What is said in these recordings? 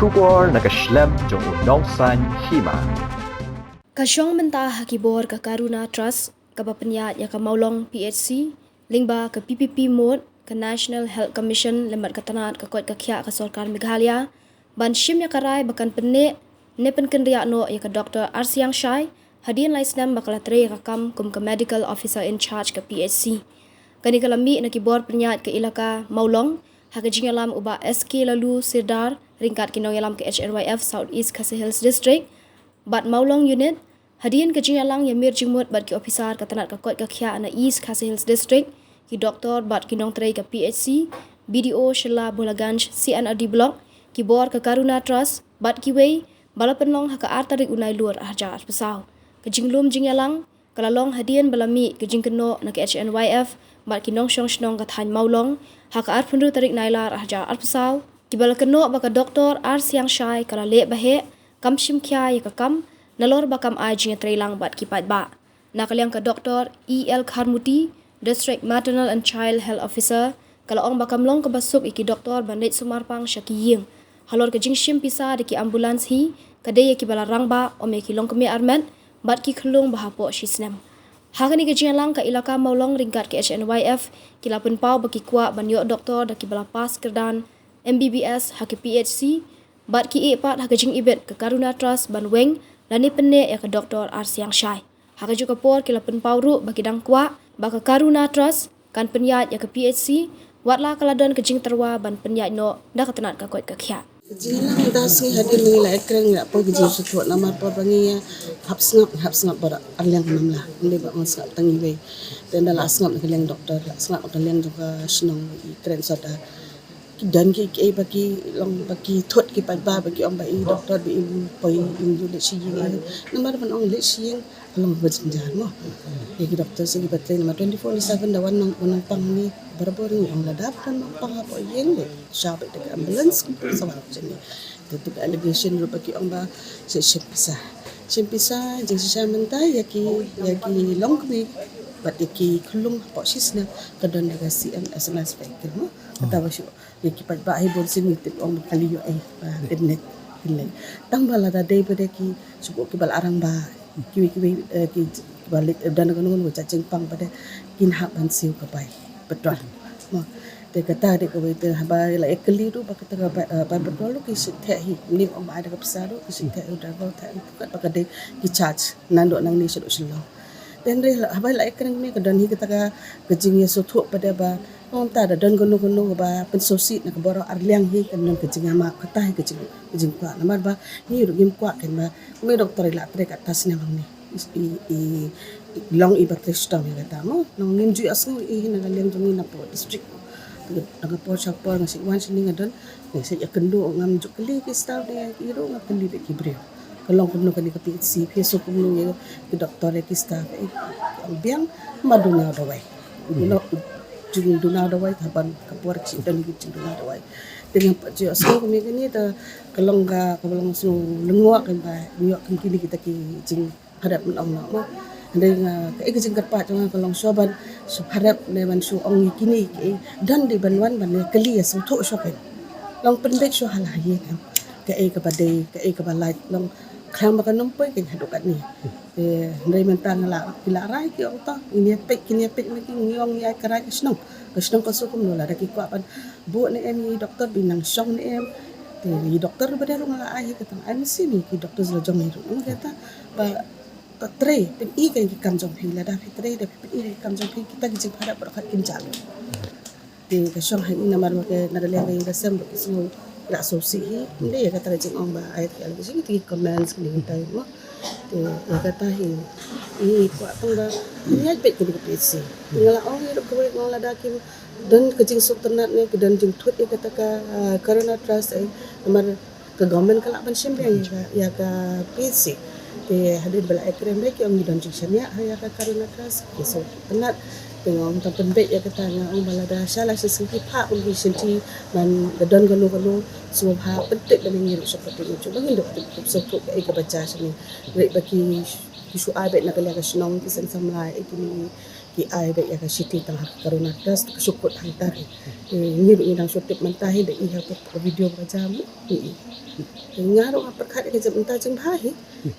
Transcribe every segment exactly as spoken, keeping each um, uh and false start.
Khubor na ka shlem jong u nongsaiñ hima. Ka shong mynta ha ki bor ka Karuna Trust, kaba pynïaid ïa ka Mawlong P H C lyngba ka P P P Mode, ka National Health Commission lem bad ka tnat ka koit ka khiah ka Sorkar Meghalaya, ban shim ïa ka rai ba kan pynneh ne pynkynriah noh ïa ka Doktor Arsiang Shai hadien lai snem ba ka la trei ïa ka kam kum ka Medical Officer in Charge ka P H C. Kane ka la mih na ki bor pynïaid ka ilaka Mawlong ha ka jingïalam u Bah S K Laloo Sirdar ryngkat ki nongïalam ka H N Y F South East Khasi Hills District bad Mawlong Unit, hadien ka jingïalang ïamir jingmut bad ki ophisar ka tnat ka koit ka khiah na East Khasi Hills District, ki doktor bad ki nongtrei ka P H C, B D O Shella Bhola Ganj C and R D Block, ki bor ka Karuna Trust bad kiwei, ba la pynlong ha ka ar tarik u Nailur ar hajar arphew saw. Ka jinglum jingïalang ka la long hadien ba la mih ka jingkynnoh na ka H N Y F bad ki nongshong shnong ka thaiñ Mawlong ha ka arphew hynriew tarik Nailar ar hajar arphew saw, kiba la kynnoh ba ka Doktor Arsiang Shai ka la leh ba heh, kam shim khia ïa ka kam, nalor ba kam ai jingïatreilang bad ki paidbah. Na ka liang ka Doktor E L Kharmuti, District Maternal and Child Health Officer, ka la ong ba kam long kaba suk ïa ki doktor ban leit sumar pang sha ki ïing halor ka jingshim pisa da ki ambulance hi, ka dei ïa kiba la rangbah, ym ïa ki longkmie armet bad ki khyllung ba hapoh shisnem. Ha kane ka jingïalang ka ilaka Mawlong ryngkat ka H N Y F ki la pynpaw ba ki kwah ban ïoh doktor da kiba la pass kyrdan M B B S ha ka P H C bad ki ïeh pat ha ka jingibit ka Karuna Trust ban weng lane pynneh ïa ka Doktor Arsiang Shai. Ha kajuh ka por ki la pynpaw ruh ba ki dang kwah ba ka Karuna Trust kan pynïaid ïa ka P H C, wat la ka la don ka jingtyrwa ban pynïaid noh da ka tnat ka koit ka khiah. Ka jingïalang mynta sngi hadien ba ngi la ïakren, ngi la poi ka jingsngewthuh namar por ba ngi ïa hap sngap, hap sngap baroh arliang ka mamla. Ym dei ba ngi sngap tang iwei. Te ynda la sngap na ka liang doktor, la sngap na ka liang jong ka shnong, i kren sordar. Ki don ki, kiei ba ki long, ba ki thut ki paidbah, ba ki ong ba i doktor ba im poi, im ju leit sha ïing. Namar ban ong leit sha ïing ka long ba jynjar mo. Ïa ki doktor sa kiba trei namar twenty-four into seven da wan nong, wan nongpang ni barabor. Ngi ong lada ba don nongpang hapoh ïing, leit sha beit da ka ambulance, kumta sa wan jong ngi. Te tu ka allegation ruh ba ki ong ba shim pisa. Shim pisa, jingshisha mynta ïa ki, ïa ki longkmie bad ïa ki khyllung hapoh shisnem ka don da ka C M S M S vehicle mo. Kata ba shu ïa ki paidbah hi bun sien ngi tip ong ba kali ïoh ei ba pynleit, pynleit. Tang ba lada dei ba dei ki shu ki ba la rangbah, kiwei kiwei, eh, ki ba leit, eh, don kano kano ka jingpang ba dei, kin hap ban siew ka bai petrol. Mo. Te kata dei kawei te haba la ïa kylli ruh ba kata ka bai, eh, bai petrol ruh ki shu theh hi. Ym dei ong ba ai da ka pisa ruh ki shu theh hi, u driver theh hi, pynban ba ka dei ki charge naduh nangne shaduh Shillong. Te hynrei haba la ïakren kane ka don hi kata ka, ka jingïasngewthuh pat de ba, ong ta da don kano kano ba pynsngewsih na ka baroh arliang hi, kan don ka jingïamap, kata hi ka jing, ka jingkwah. Namar ba ngi ruh ngim kwah kein ba kum i doktor i la trei katto snem hangne, i, i, i long i ba trei shitom ïa kata mo. Nang ngim ju ïohsngew i hi na ka liang jong ngi na por district. Na ka por sha por nga shu wan shane nga don, nga shu ïakynduh, ngam ju kylli ki staff ne i ruh, nga kylli beit ki briew. Ka long kumno kane ka P H C, phi sngewthuh kumno ïa ki doktor ïa ki staff, eh, biang ma duna dawai. Kumno jingduna dawai, thaban ka por ki don ki jingduna dawai. Te ngam pat ju ïohsngew kumne kane, te ka long ka, ka long sngewlyngngoh kein ba ngi ïoh kum kine kita ki jing pharep ban ong noh mo. Hynrei nga, kaei ka jingkyrpad jong nga ka long shuwa ban, shu pharep ne ban shu ong ïa kine, kaei don dei ban wan ban ïa kylli ïa sngewthuh shuwa kein. Long pynbeit shuwa ha la ïing em. Kaei kaba dei, kaei kaba lait, long khlem ba kan ym poi kein haduh katne. Eh, hynrei mynta nga la, ki la rai ki ong to, ngin ïa peit, kin ïa peit ma ki, ngi ong ïa ka rai ka shnong. Ka shnong ka shu kumno, lada ki kwah ban buh ne em ïa i doktor, ba i nang shong ne em. Te i doktor ba dei ruh nga la ai hi kata, ai mynsiem ïa ki doktor la jong i ruh. Ong kata ba, ba trei, pyni kein ki kam jong phi, lada phi trei da phi pyni ki kam jong phi, kita ki jingpharep baroh kin jia lut. Te ka shong ha ngi namar ba ka na ka liang ka ïing ka sem ba ki sngew la sngewsih hi. Ym dei ïa kata ka jingong ba ai ki allegation, kita ki comments kine kita mo. Te ïa kata hi, ngi kwah tang ba ngi ïaid beit kane ka P H C. Te nga la ong ïa ruh kawei, nga ong lada kim don ka jingsngewtynnat ne ki don jingthut ïa kata ka, ah, Karuna Trust, eh, namar ka government ka lah ban shim biang ïa ka, ïa ka P H C. Te hadien ba la ïakren beit ki ong ngi don jingshaniah ha ïa ka Karuna Trust, ki sngewtynnat. Te nga ong tang pynbeit ïa kata, nga ong ba lada sha la shisien ki phah kum ki shisien, man da don kano kano sngewbha pyntip ba ngi ruh sha pyrthei ngi ju ba ngin da pyntip sngewthuh kaei kaba jia shane. Leit ba ki, ki shu ai beit na ka liang ka shnong, ki seng samla ïa kine Ki ai beit ïa ka shithi tang ha ka Corona Trust, ka shu kut hangta hi. Eh, ngi ruh ngi dang shu tip mynta hi, da i ha ka video ba jam hi. Nga ruh nga pyrkhat ïa ka jingmynta jingbha hi.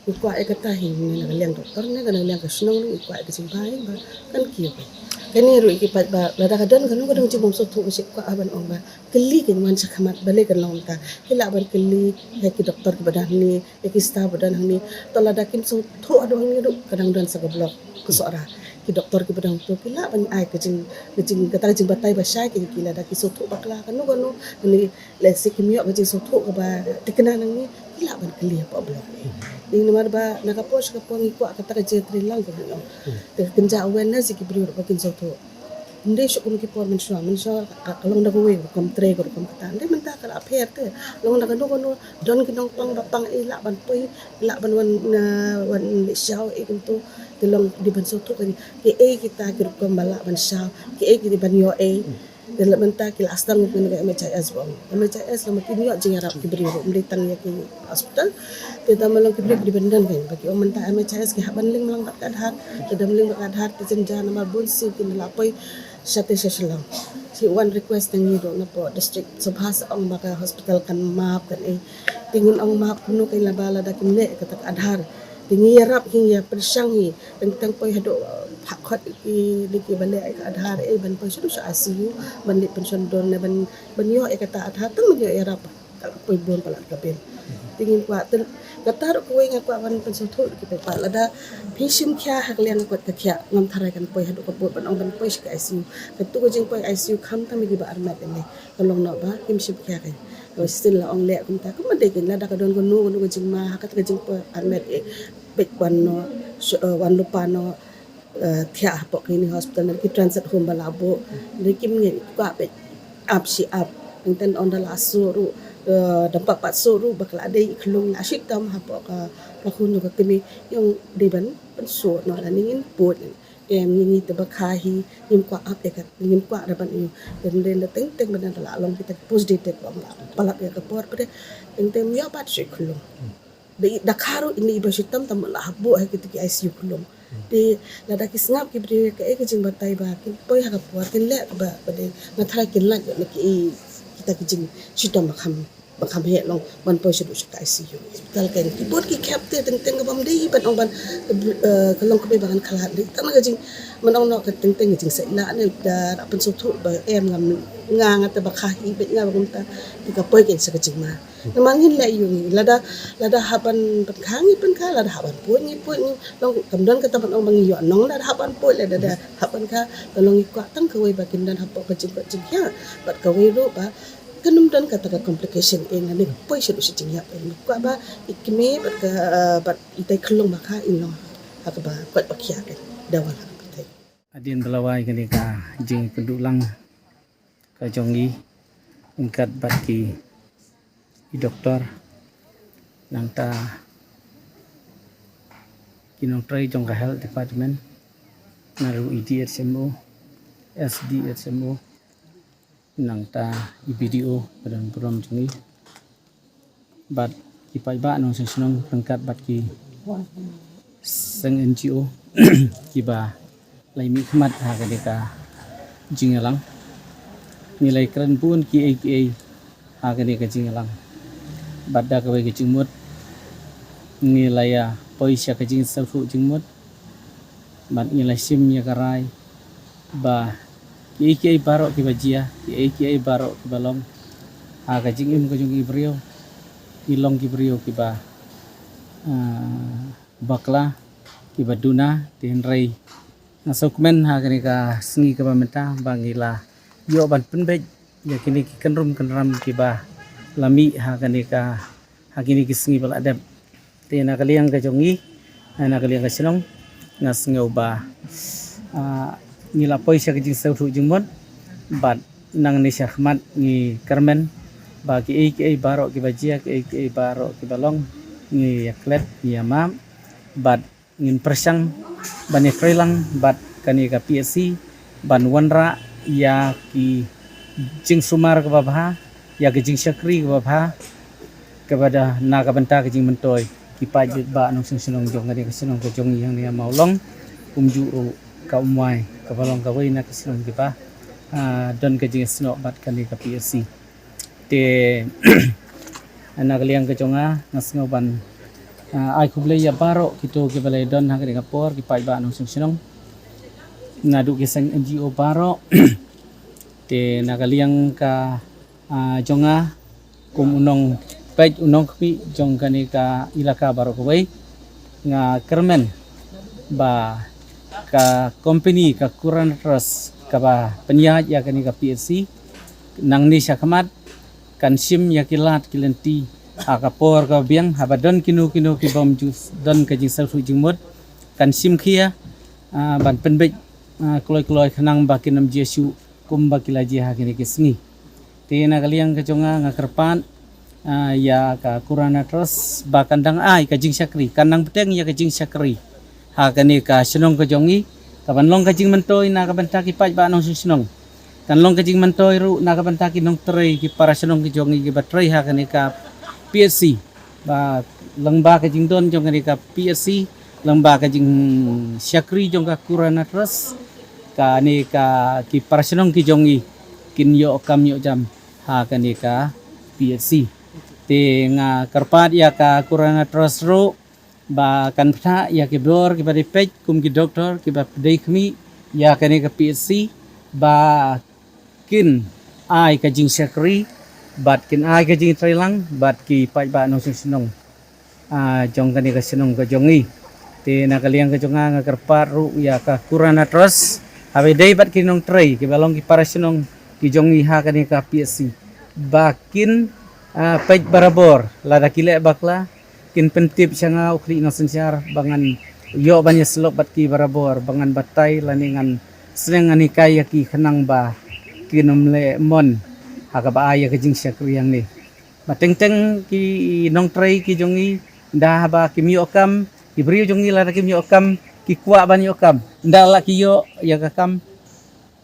Ngi kwah ïa kata hi, ne na ka liang doktor ne na ka liang ka shnong ruh ngi kwah ïa ka jingbha hi ba kan kiew. Kane ruh ki paidbah, lada ka don kano kano jingbymsngewthuh, ngi kwah ban ong ba kylli, kin wan shakhmat, balei kan long kumta. Ki lah ban kylli ïa ki doktor kiba don hangne, ïa ki staff ba don hangne. To lada kim sngewthuh haduh hangne ruh, ka dang don sa ka block, ka Sohra. Ki doktor kiba don to ki lah ban ai ka jing, ka jing, kata ka jingbatai ba shai ïa ki, lada ki sngewthuh bakla kano kano, hangne lehse kim ïoh ka jingsngewthuh kaba thikna nangne, ki lah ban kylli hapoh block. Dei namar ba na ka por sha ka por ngi kwah kata ka jingïatreilang kaba ngi ong. Te ka kynja awareness ïa ki briew ruh ba kin sngewthuh. Ym dei shuh kum ki por mynshuwa, mynshuwa ka, ka long da kawei ka rukom trei, ka rukom kata. Ym dei mynta ka la pher te. Long da kano kano, don ki nongpang ba pang ei lah ban poi, lah ban wan, na, wan leh shaw ei kumto. Te long dei ban sngewthuh kane. Kiei kita ki rukom ba lah ban shaw, kiei ki dei ban ïoh ei. Te la mynta ki la sdang kum kane ka M H I S ba ong. M H I S lada kin ïoh jingïarap ki briew ruh, ym dei tang ïa ki hospital. Te da ma long ki briew ki dei ban don kane ba ki ong mynta M H I S ki hap ban link lang bad ka Aadhaar. Te da link bad ka Aadhaar te jynjar namar bun sien kin la poi shatei sha Shillong. Shi one request na ngi ruh napoh district, sngewbha sa ong ba ka hospital kan map kan ei. Te ngin ong map kumno kane lada kim leh kata ka Aadhaar. Te ngi ïarap hi, ngi ïa pyrshang hi. Teng teng poi haduh, uh, phah khot ki, ki ba leh ïa ka Aadhaar ei ban poi shaduh sha I C U ban leit pynshong don ne ban, ban ïoh ïa kata Aadhaar tang ban ïoh ïarap. Ka la poi bun palat ka bill. Te ngin kwah te kata ruh kawei nga kwah ban pynsngewthuh ki paidbah, lada phi shim khia ha ka liang ka koit ka khiah, ngam tharai kan poi haduh ka bud ban ong ban poi sha ka I C U. Katu ka jingpoi I C U khamtam ïa kiba armet, ym dei, ka long noh ba kim shim khia kein. Ka still la ong leh kumta, kumba dei kein, lada ka don kano kano ka jingma ha kata ka jingpoi armet, eh, peit wan noh, sh-, eh, wan lypa noh, eh, thiah hapoh kine hospital, na ki transit home ba la buh. Hynrei kim ngeit, kwah beit ap shi ap. Teng teng ynda la shu ruh, eh, da pat pat shu ruh ba ka la dei i khlung, la shitom hapoh ka, ka khun jong ka kmie. Ngi ong dei ban pynshoh noh lane ngin pud. Em, ngi, ngi te ba kha hi, ngim kwah ap ïa ka, ngim kwah ruh ban ïoh. Teng teng, teng teng ba dang la long kita ki post dated ba ong la palat ïa ka por, pat de teng teng ym ïoh pat shu i khlung. Da i, da kha ruh ine i ba shitom tam la hap buh ha kita ki I C U khlung. Te lada ki sngap ki briew ïa kaei ka jingbatai ba kin poi ha ka por, kin leh kaba, ba dei, nga tharai kin lait ïa ki, i, kita ki jingshitom ba kham, ba kham heh long ban poi shaduh sha ka I C U. Hospital kein ki bun ki khep te teng teng kaba ym dei ban ong ban, eh, ka long kaba ban khlad dei. Tang ka jing, ban ong noh ka teng teng ka jingsaitlah ne da pynsngewthuh ba em ngam, nga, nga te ba kha hi beit nga ba kumta. Te ka poi kein sa ka jingma. Namar ngin leh ïa ngi, lada, lada hap ban pynkha ngi pynkha, lada hap ban pud ngi pud, ngi long kam don kata ban ong ba ngi ïoh nong lada hap ban pud, lada, lada hap ban kha. Ka long ngi kwah tang kawei ba kin don hapoh ka jingkoit jingkhiah bad kawei ruh ba kan ym don kata ka complication, eh, lane ka poi shaduh sha jingïap, eh, ngi kwah ba i kmie bad ka, eh, bad itai khlung ba kha in long ha kaba koit ba khiah, eh, da wan ha kaba itai. Hadien ba la wai kane ka jingïakynduh lang ka jong ngi ryngkat bad ki, ki doktor, nangta ki nongtrei jong ka health department, naduh i D H M O, S D H M O, nangta i B D O ba don burom jong ngi. Bad ki paidbah nongshong shnong ryngkat bad ki seng N G O kiba la mihkhmat ha kane ka jingïalang. Ngi la kren bun kiei kiei ha kane ka jingïalang. Bad da kawei ka jingmut ngi la ïa poi sha ka jingsngewthuh jingmut. Bad ngi la shim ïa ka rai ba kiei kiei baroh kiba jia, kiei kiei baroh kiba long ha ka jingim ka jong ki briew, ki long ki briew kiba, ah, bakla, kiba duna. Te hynrei nga sngewkmen ha kane ka sngi kaba mynta ba ngi la ïoh ban pynbeit ïa kine ki kynrum kynram kiba la mih ha kane ka, ha kine ki sngi ba la dep. Te na ka liang ka jong ngi, na ka liang ka shnong, nga sngew ba, ah, ngi la poi sha ka jingsngewthuh jingmut bad nangne shakhmat ngi kyrmen ba kiei kiei baroh kiba jia, kiei kiei baroh kiba long, ngi ïa klet, ngi ïa map bad ngin pyrshang ban ïakren lang bad kane ka P H C ban wanrah ïa ki jingsumar kaba bha, ïa ki jingshakri kaba bha, kaba da na ka bynta ka jingmyntoi ki paidbah nongshong shnong jong kane ka shnong ka jong ngi hangne ha Mawlong, kumjuh ruh ka Umwai, kaba long kawei na ki shnong kiba, ah, don ka jingsnoh bad kane ka P H C. Te, na ka liang ka jong nga, nga sngew ban, ah, ai khublei ïa baroh kito kiba la don ha kane ka por, ki paidbah nongshong shnong. Naduh ki seng N G O baroh. Te na ka liang ka, ah, jong nga, kum u nongpeit u nongkhmih jong kane ka ilaka baroh kawei, nga kyrmen ba ka company ka Kurana Trust kaba pynïaid ïa kane ka P H C, nangne sha khmat kan shim ïa ki lad ki lynti ha ka por kaba biang, haba don kino kino kibym ju don ka jingsngewthuh jingmut, kan shim khia, ah, ban pynbeit, ah, kloi kloi khnang ba kin ym jia shuh kumba ki la jia ha kine ki sngi. Te na ka liang ka jong nga, nga kyrpad, ah, ïa ka Kurana Trust ba kan dang ai ka jingshakri, kan dang bteng ïa ka jingshakri ha kane ka shnong ka jong ngi, kaban long ka jingmyntoi na ka bynta ki paidbah nongshong shnong. Kan long ka jingmyntoi ruh na ka bynta ki nongtrei, ki para shnong ki jong ngi kiba trei ha kane ka P H C. Ba lyngba ka jingdon jong kane ka P H C, lyngba ka jingshakri jong ka Kurana Trust, kane ka ki para shnong ki jong ngi kin ïoh kam ïoh jam ha kane ka P H C. Te nga kyrpad ïa ka Kurana Trust ruh ba kan pynthah ïa ki bor kiba dei peit kum ki doktor kiba dei khmih ïa kane ka P H C, ba kin ai ka jingshakri bad kin ai ka jingtreilang bad ki paidbah nongshong shnong, ah, jong kane ka shnong ka jong ngi. Te na ka liang ka jong nga, nga kyrpad ruh ïa ka Kurana Trust, haba dei bad ki nongtrei kiba long ki para shnong ki jong ngi ha kane ka P H C, ba kin, ah, peit barabor, lada ki leh bakla, kin pyntip sha nga u khlieh nongsynshar ba ngan ïoh ban ïasyllok bad ki barabor, ba ngan batai lane ngan sneng ngan hikai ïa ki khnang ba kin ym leh mon ha kaba ai ïa ka jingshakri hangne. Ba teng teng ki nongtrei ki jong ngi, ynda haba kim ïoh kam, ki briew jong ngi lada kim ïoh kam, ki kwah ban ïoh kam, ynda la ki ïoh ïa ka kam,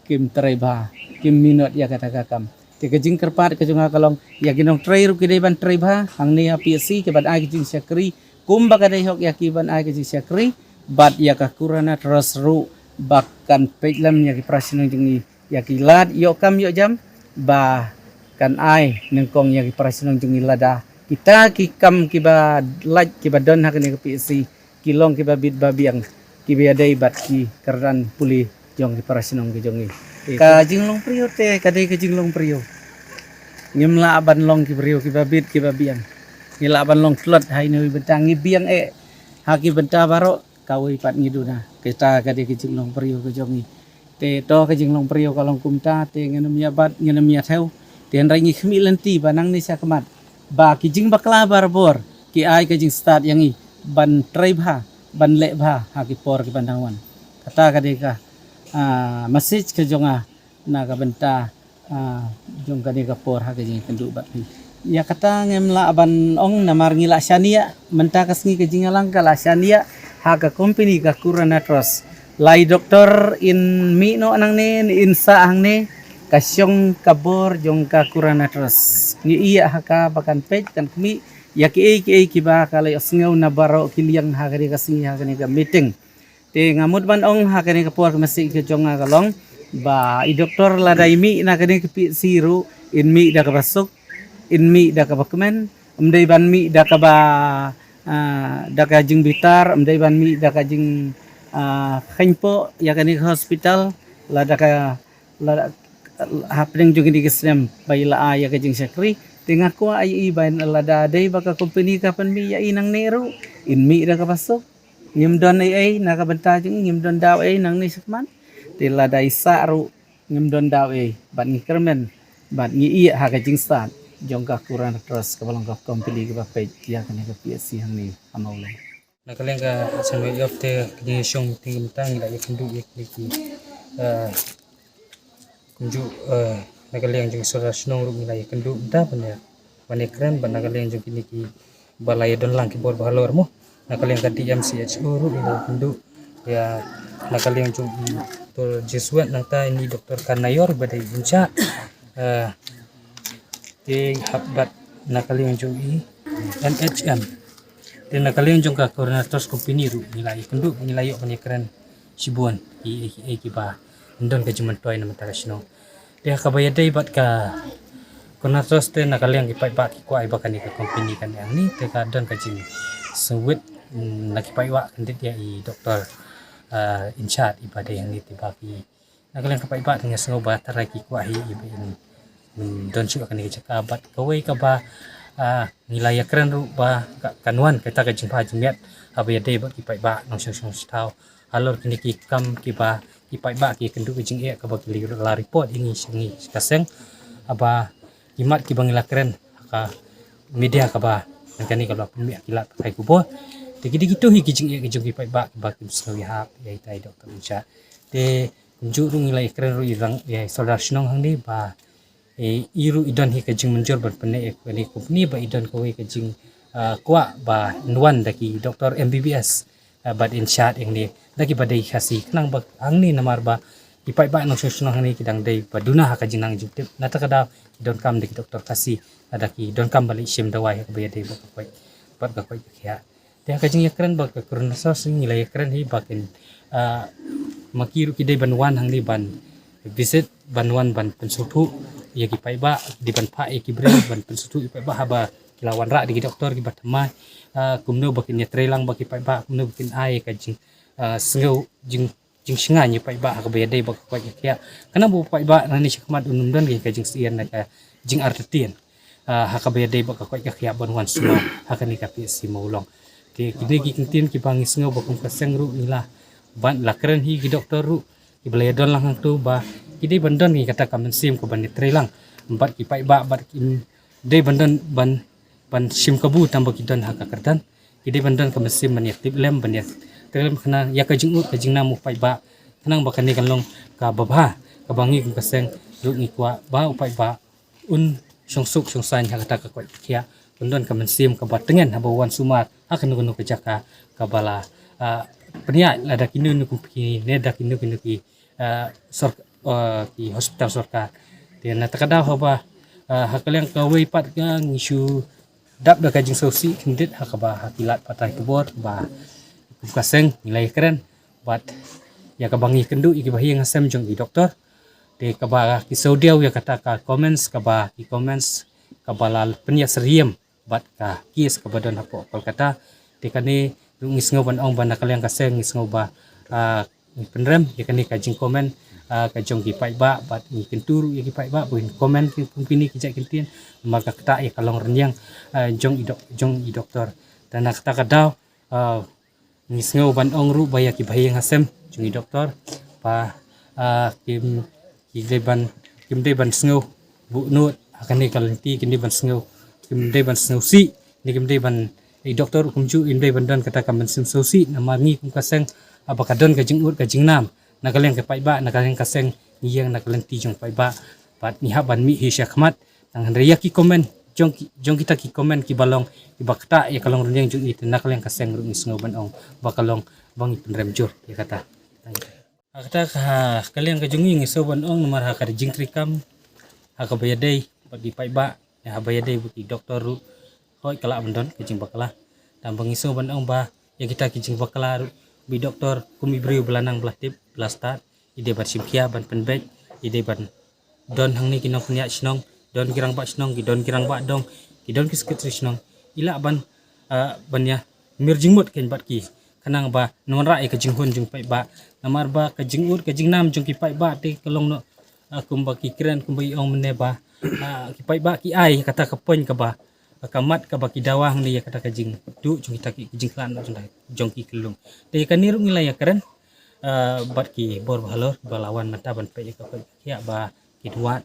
kim trei bha, kim minot ïa kata ka kam. Te ka jingkyrpad ka jong nga ka long, ïa ki nongtrei ruh ki dei ban trei bha hangne ha P H C, ki ban ai ka jingshakri kumba ka dei hok ïa ki ban ai ka jingshakri, bad ïa ka Kurana Trust ruh ba kan peit lem ïa ki para shnong jong ngi, ïa ki lad ïoh kam ïoh jam, ba kan ai nyngkong ïa ki para shnong jong ngi lada kita ki kam kiba lait kiba don ha kane ka P H C ki long kiba bit ba biang, kiba ïadei bad ki kyrdan pule jong ki para shnong ki jong ngi. Ka jinglong briew te ka dei ka jinglong briew. Ngim lah ban long ki briew kiba bit kiba biang. Ngi lah ban long tlot ha ine i bynta, ngi biang eh ha ki bynta baroh, kawei pat ngi duna. Kata ka dei ka jinglong briew ka jong ngi. Te to ka jinglong briew ka long kumta, te ngin ym ïa bat, ngin ym ïa thew. Te hynrei ngi khmih lynti ba nangne sha khmat, ba ki jingbakla barabor ki ai ka jingstad ïa ngi ban trei bha, ban leh bha ha ki por ki ban dang wan. Kata ka dei ka, ah, message ka jong nga na ka bynta, ah, jong kane ka por ha ka jingïakynduh bad phi. Ïa kata ngim lah ban ong namar ngi la shaniah, mynta ka sngi ka jingïalang ka la shaniah ha ka company ka Kurana Trust. Lai doktor in mih noh nangne, in sah hangne, ka shong ka bor jong ka Kurana Trust. Ngi ïa ha ka ba kan peit kan khmih ïa kiei kiei kiba ka la ïohsngew na baroh ki liang ha kane ka sngi ha kane ka meeting. Te nga mut ban ong ha kane ka por ka message ka jong nga ka long ba i doktor lada i mih na kane ka P H C ruh, in mih da kaba suk, in mih da kaba kmen, ym dei ban mih da kaba, ah, da ka jingbitar, ym dei ban mih da ka jing, ah, kheiñpoh ïa kane ka hospital, lada ka, lada hapdeng jong kine ki snem ba i la ai ïa ka jingshakri. Te nga kwah ïa i ba lada dei ba ka company ka pynmih ïa i nangne ruh, in mih da kaba suk. Ngim don ei ei na ka bynta jong ngi, ngim don daw ei nangne shakhmat. Te lada i sah ruh ngim don daw ei, bad ngi kyrmen, bad ngi ïeh ha ka jingstad jong ka Kurana Trust kaba long ka company kaba peit ïa kane ka P H C hangne ha Mawlai. Na ka liang ka Assembly of te ka jingshong meeting mynta ngi la ïakynduh ïa kine ki, eh, kumjuh, eh, na ka liang jong ki sordar shnong ruh ngi la ïakynduh mynta ban ïa, ban ïakren, bad na ka liang jong kine ki ba la ïadon lang ki bor ba halor mo. Na ka liang ka D M C H O ruh ngi la ïakynduh. Ïa, na ka liang jong i Doctor Jesuit nangta ini Doctor Kanayor ba dei in charge. Eh, te hap bad na ka liang jong i N H M. Te na ka liang jong ka Kurana Trust Company ruh ngi la ïakynduh, ngi la ïoh ban ïakren shibun ki, ki, ki, kiba don ka jingmyntoi na mynta ka shnong. Te ha kaba ïadei bad ka coronavirus te na ka liang ki paidbah ki kwah ïa ba kane ka company kan ïa hangne te ka don ka jingsngewrit, mm, na ki paidbah kyndit ïa i doktor, ah, in charge iba dei hangne te ba ki na ka liang ka paidbah te nga sngew ba tharai ki kwah hi iba in, mm, don shuh kane ka jaka bad kawei kaba, ah, ngi la ïakren ruh ba ka, kan wan kata ka jingbha jingmiat haba ïadei bad ki paidbah nongshong shnong shathaw halor kine ki kam kiba ki paidbah ki kynduh ka jingeh kaba ki la report ïa ngi sha ngi ka seng haba ki mat kiba ngi la kren ha ka media kaba nangkane kaba la pynmih ha ki lad pathai khubor. Te ki dei kito hi ki jingeh ki jong ki paidbah kiba kim sngew ïahap ïa ita i doktor in charge. Te kumjuh ruh ngi la ïakren ruh ïa i rang ïa i sordar shnong hangne ba i, i ruh i don hi ka jingmynjur ban pyneh ïa kane ka company ba i don kawei ka jing, ah, kwah ban wan da ki doktor M B B S, ah, bad in charge ïa ngi da kiba dei Khasi khnang ba hangne namar ba ki paidbah nongshong shnong hangne ki dang dei ba duna ha ka jingnang jingtip. Na kata ka daw ki donkam da ki doktor Khasi, ah, da ki donkam ban leit shim dawai ha kaba ïadei bad ka koit, bad ka koit ka khiah. Te ha ka jingïakren bad ka coronavirus ngi la ïakren hi ba kin, ah, ma ki ruh ki dei ban wan hangne ban visit ban wan ban pynsngewthuh ïa ki paidbah, dei ban phah ïa ki briew ban pynsngewthuh ïa ki paidbah haba ki la wanrah da ki doktor kiba thymmai, ah, kumno ba kin ïatreilang bad ki paidbah, kumno ba kin ai ka jing, ah, sngew jing, jingshngaiñ ïa paidbah ha kaba ïadei bad ka koit ka khiah. Khnang ba u paidbah nangne shakhmat un ym don ka jingsyier ne ka jingartatien, ah, ha kaba ïadei bad ka koit ka khiah ban wan sumar ha kane ka P H C Mawlong. Te kine ki kyntien kiba ngi sngew ba kum ka seng ruh ngi la ban la kren hi ki doktor ruh kiba la ïadon lang hangto ba ki dei ban don hi kata ka mynsiem kaban ïatreilang bad ki paidbah bad kim dei ban don ban, ban shim kabu tang ba ki don ha ka kyrdan. Ki dei ban don ka mynsiem ban ïatip lem, ban ïatip lem khnang ïa ka jingud ka jingnam u paidbah khnang ba kane kan long kaba bha kaba ngi kum ka seng ruh ngi kwah ba u paidbah un shongsuk shongsaiñ ha kata ka koit ka khiah, un don ka mynsiem kaba tngen haba wan sumar ha kano kano ka jaka kaba la, ah, pynïaid lada kino kino ki company ne da kino kino ki, ah, sor-, ah, ki hospital sorkar. Te na kata ka daw haba, ah, ha ka liang kawei pat ka ngi shu dap da ka jingsngewsih khyndiat ha kaba ha ki lad pathai khubor ba kum ka seng ngi la ïakren bad ïa kaba ngi kynduh ïa kiba ha ïing ha sem jong i doktor. Te kaba ki sngewdiaw ïa kata ka comments kaba ki comments kaba la pynïasyriem bad ka case kaba don hapoh Kolkata. Te kane ruh ngi sngew ban ong ba na ka liang ka seng ngi sngew ba, ah, ngi pynrem ïa kane ka jingcomment, ah, ka jong ki paidbah bad ngi kyntu ruh ïa ki paidbah ba kin comment ki kum kine ki jait kyntien namar ka ktah ïa ka long rynïeng, ah, jong i dok-, jong i doktor. Te na kata ka daw, ah, ngi sngew ban ong ruh ba ïa kiba ha ïing ha sem jong i doktor ba, ah, kim, ki dei ban, kim dei ban sngew buhnud ha kane ka lynti, kim dei ban sngew, kim dei ban sngewsih ne kim dei ban, i doktor kumjuh im dei ban don kata ka mynsiem sngewsih namar ngi kum ka seng haba ka don ka jingud ka jingnam na ka liang ka paidbah, na ka liang ka seng ngi ïeng na ka lynti jong paidbah bad ngi hap ban mih hi shakhmat. Tang hynrei ïa ki comment jong ki, jong kita ki comment kiba long kiba ktah ïa ka long rynïeng jong i, te na ka liang ka seng ruh ngi sngew ban ong ba ka long ba ngi pynrem jur ïa kata. Tang ïa kata. Ha kata ka, ha ka liang ka jong ngi ngi sngew ban ong namar ha ka jingtrei kam ha kaba ïadei bad ki paidbah, ïa haba ïadei bad ki doktor ruh hooid ka lah ban don ka jingbakla. Tang ba ngi sngew ban ong ba ïa kita ki jingbakla ruh ba i doktor kum i briew ba la nang ba la tip ba la stad, i dei ban shim khia ban pynbeit, i dei ban don hangne ki nongpynïaid shnong, don ki rangbah shnong, ki don ki rangbah dong, ki don ki secretary shnong, i lah ban, ah, ban ïa mir jingmut kein bad ki khnang ba nang wanrah ïa ka jinghun jong paidbah. Namar ba ka jingud ka jingnam jong ki paidbah te ka long noh, ah, kumba ki kren kumba i ong mynne ba, ah, ki paidbah ki ai kata ka point kaba ka mat kaba ki dawa hangne ïa kata ka jingduh jong kita ki jingkhlad noh jong ki khyllung. Te ïa kane ruh ngi la ïakren, ah, bad ki bor bahalor ba la wan mynta ban peit ïa ka koit ka khiah ba kin wad,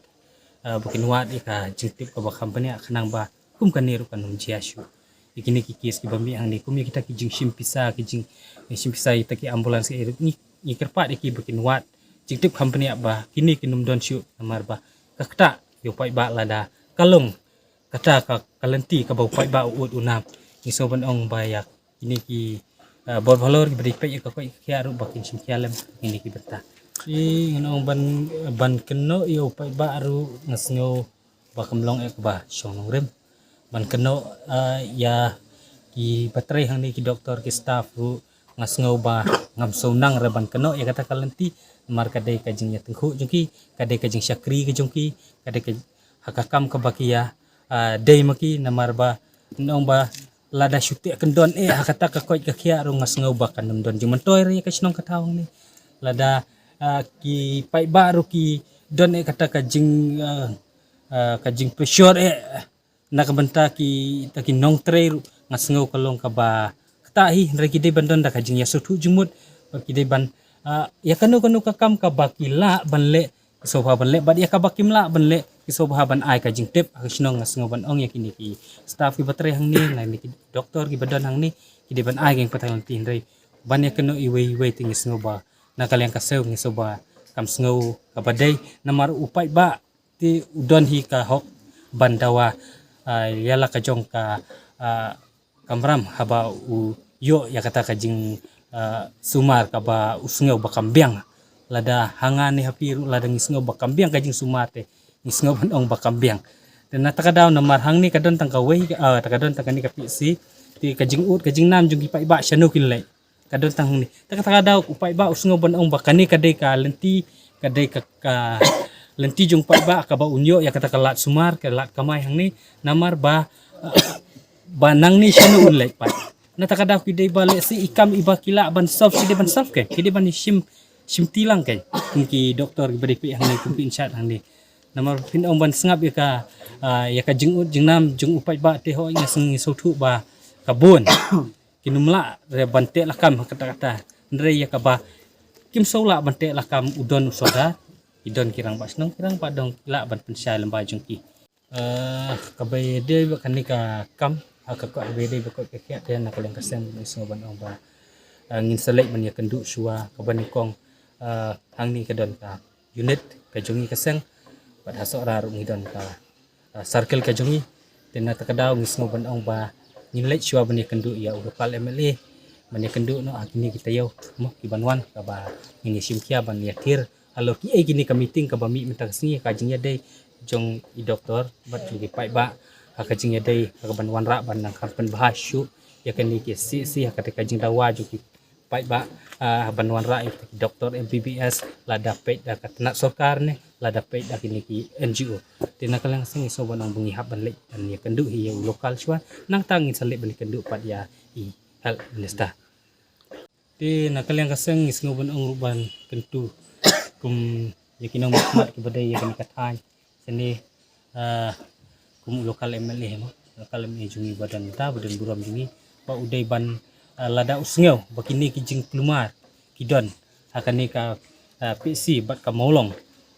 ah, ba kin wad ïa ka jingtip kaba kham bniah khnang ba kum kane ruh kan ym jia shuh. Ïa kine ki case kiba mih hangne kum ïa kita ki jingshim pisa, ki jingshim pisa ïa kita ki ambulance ki ruh ngi, ngi kyrpad ïa ki ba kin wad jingtip kham bniah ba kine kin ym don shuh namar ba ka ktah ïa u paidbah lada ka long kata ka, ka lynti kaba u paidbah u ud u nam. Ngi sngew ban ong ba ïa kine ki, ah, bor bahalor kiba dei peit ïa ka koit ka khiah ruh ba kin shim khia lem kine ki bynta. Ngan ong ban, ban kynnoh ïa u paidbah ruh nga sngew ba kam long eh kaba shong nongrim. Ban kynnoh, ah, ïa kiba trei hangne ki doktor ki staff ruh nga sngew ba Ngam sngewsih re ban kynnoh ïa kata ka lynti, namar ka dei ka jingïatyngkhuh jong ki, ka dei ka jingshakri ka jong ki, ka dei ka ha ka kam kaba ki ïa, ah, dei ma ki, namar ba nong ba lada shu teh kyndon eh ha kata ka koit ka khiah ruh nga sngew ba kan ym don jingmyntoi re ïa ka shnong ka thaw hangne. Lada, ah, ki paidbah ruh ki don eh kata ka jing, ah, ah, ka jingpressure eh na ka bynta kita ki nongtrei ruh nga sngew ka long kaba ktah hi, hynrei ki dei ban don da ka jingïasngewthuh jingmut, bad ki dei ban, ah, ïa kano kano ka kam kaba ki lah ban leh, ki sngewbha ban leh, bad ïa kaba kim lah ban leh, ki sngewbha ban ai ka jingtip ha ka shnong. Nga sngew ban ong ïa kine ki staff kiba trei hangne, lane ki doktor kiba don hangne, ki dei ban ai ka jingpyrshang lynti, hynrei ban ïa kano iwei iwei te ngi sngew ba na ka liang ka seng ngi sngew ba kam sngew kaba dei, namar u paidbah te u don hi ka hok ban dawa, ah, ïa la ka jong ka, ah, kamram haba u ïoh ïa kata ka jing, ah, sumar kaba u sngew ba kam biang. Lada ha nga ne ha phi ruh lada ngi sngew ba kam biang ka jingsumar te ngi sngew ban ong ba kam biang. Te na kata ka daw namar hangne ka don tang kawei, ah, te ka don tang kane ka P C, te ka jingud ka jingnam jong ki paidbah shano kin leit. Ka don tang hangne. Te kata ka daw u paidbah u sngew ban ong ba kane ka dei ka lynti, ka dei ka, ka lynti jong u paidbah kaba un ïoh ïa kata ka lad sumar, ka lad kamai hangne, namar ba, ah, ba nangne shano un leit pat. Na kata ka daw ki dei ba lehse i kam iba ki lah ban solve, ki dei ban solve ke, ki dei ban shim, shim tilang ke. Kum ki doktor kiba dei peit hangne, kum ki in charge hangne. Namar phin ong ban sngap ïa ka, ah, ïa ka jingud jingnam jong u paidbah te hooid nga sngew sngewthuh ba ka bun kin ym lah re ban teh lakam ha kata kata. Hynrei ïa kaba kim sngewlah ban teh lakam u don u sordar, ki don ki rangbah shnong, ki rangbah dong, ki lah ban pynshai lyngba jong ki. Eh, kaba ïadei bad kane ka kam, ha ka, kaba ïadei bad ka koit ka khiah te na ka liang ka seng ngi sngew ban ong ba, eh, ngin sa leit ban ïakynduh shuwa, kaba nyngkong, eh, hangne ka don ka unit ka jong ngi ka seng, bad ha Sohra ruh ngi don ka, ah, circle ka jong ngi. Te na kata ka daw ngi sngew ban ong ba ngin leit shuwa ban ïakynduh ïa u local M L A, ban ïakynduh noh ha kine ki taïew mo kiban wan, kaba ngin ïashim khia ban ïathir halor kiei kine ka meeting kaba mih mynta ka sngi, ka jingïadei jong i doktor bad jong ki paidbah, ha ka jingïadei ha kaban wanrah ban nang kham pynbha shuh ïa kane ki C C, ha kata ka jingdawa jong ki paidbah, ah, ban wanrah ïa ki doktor M B B S, lada peit da ka tnat sorkar ne, lada peit da kine ki N G O. Te na ka liang seng ngi sngew ban ong ba ngi hap ban leit ban ïakynduh hi ïa u local shuwa, nangta ngin sa leit ban ïakynduh pat ïa i health minister. Te na ka liang ka seng ngi sngew ban ong ruh ban kyntu kum ïa ki nongmihkhmat kiba dei ïa kane ka thaiñ. Shane, ah, kum u local M L A mo, local M L A jong ngi ba don mynta, ba don burom jong ngi, ba u dei ban, ah, lada u sngew ba kine ki jingkulmar ki don ha kane ka, ah, P C bad ka Mawlong,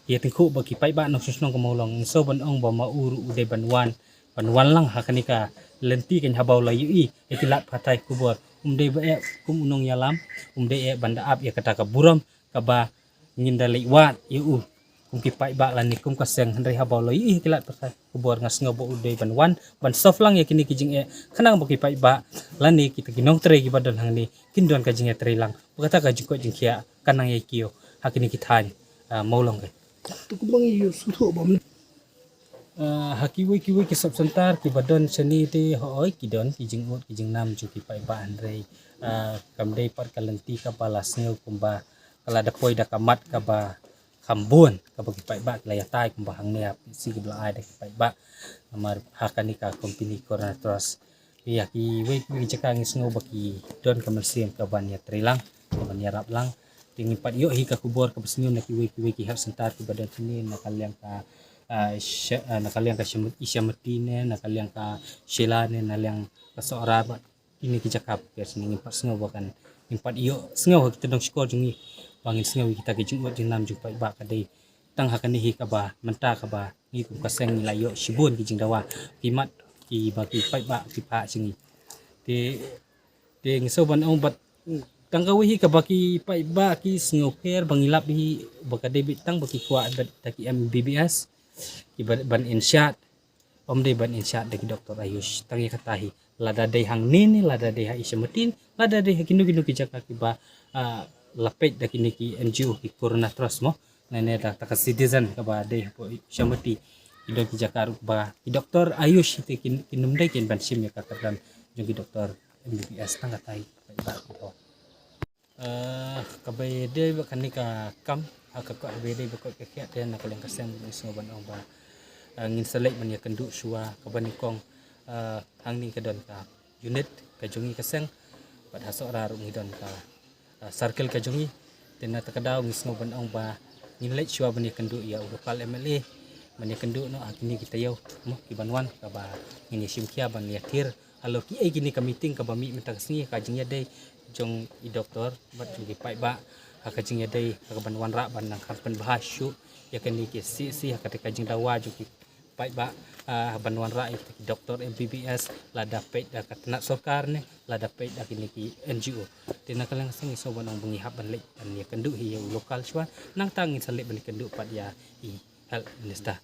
ïa tyngkhuh ba ki paidbah nongshong shnong ka Mawlong, ngi sngew ban ong ba ma u ruh u dei ban wan, ban wan lang ha kane ka lynti, kan haba u la ïohi ïa ki lad pathai khubor, um dei ba eh kum u nongïalam, um dei eh ban da ap ïa kata ka burom kaba ngin da leit wad ïa u kum ki paidbah lane kum ka seng, hynrei haba u la ïohi ïa ki lad pathai khubor nga sngew ba u dei ban wan ban solve lang ïa kine ki jingeh, khnang ba ki paidbah lane kita ki nongtrei kiba don hangne kin don ka jingïatreilang, ba kata ka jingkoit jingkhiah kan nang ïa kiew ha kine ki thaiñ, ah, Mawlong ka. Tu kumba ngi ïoh sngewthuh ba Ah, ha kiwei kiwei ki sub center kiba don shane te hooid ki don ki jingud ki jingnam jong ki paidbah, hynrei, ah, kam dei pat ka lynti kaba la sngew kumba ka la da poi da ka mat kaba kham bun kaba ki paidbah ki la ïatai kumba hangne ha P C kiba la ai da ki paidbah namar ha kane ka company Corona Trust. Ïa kiwei kiwei ki jaka ngi sngew ba ki don ka mynsiem kaban ïatreilang, kaban ïarap lang. Te ngim pat ïoh hi ka khubor kaba sniew na kiwei kiwei ki health center kiba don shane, na ka liang ka, ah, sha-, ah, na ka liang ka Sham-, i Shamati ne, na ka liang ka Shela ne, na liang ka Sohra bad kine ki jaka ba pher shane ngim pat sngew ba kan, ngim pat ïoh sngew ha ki tyndong shkor jong ngi ba ngin sngew ïa kita ki jingud jingnam jong paidbah, ka dei tang ha kane hi kaba mynta kaba ngi kum ka seng ngi la ïoh shibun ki jingdawa, ki mat kiba ki paidbah ki phah sha ngi. Te, te ngi sngew ban ong bad tang kawei hi kaba ki paidbah ki sngew pher ba ngi lap hi ba ka dei beit tang ba ki kwah bad da ki M B B S kiba ban in shad. Ym dei ban in shad da ki doktor Ayush, tang ïa kata hi. Lada dei hangne ne, lada dei ha i Shamati ne, lada dei ha kino kino ki jaka kiba, ah, la peit da kine ki N G O ki Corona Trust mo. Lane da kata ka citizen kaba dei hapoh i Shamati. Ki don ki jaka ruh ba ki doktor Ayush te kin, kin ym dei kin ban shim ïa ka kyrdan jong ki doktor M B B S, tang kata hi. Uh, kaba ïadei bad kane ka kam, ha ka, kaba ïadei bad ka koit ka khiah te na ka liang ka seng ngi sngew ban ong ba, uh, ngin sa leit ban ïakynduh shuwa kaba nyngkong, uh, hangne ka don ka unit ka jong ngi ka seng, bad ha Sohra ruh ngi don ka, uh, circle ka jong ngi. Te na kata ka daw ngi sngew ban ong ba ngin leit shuwa ban ïakynduh ïa u local M L A, ban ïakynduh noh ha kine ki taïew mo kiban wan, kaba ngin ïashim khia ban ïathir halor kiei kine ka meeting kaba mih mynta ka sngi, ka jingïadei jong i doktor bad jong ki paidbah, ha ka jingïadei ha kaban wanrah ban nang kham pynbha shuh ïa kine ki C C, ha kata ka jingdawa jong ki paidbah, ah, ban wanrah ïa ki doktor M B B S, lada peit da ka tnat sorkar ne lada peit da kine ki N G O. Te na ka liang ka seng ngi sngew ban ong ba ngi hap ban leit ban ïakynduh hi ïa u local shuwa, nangta ngin sa leit ban ïakynduh pat ïa i health minister.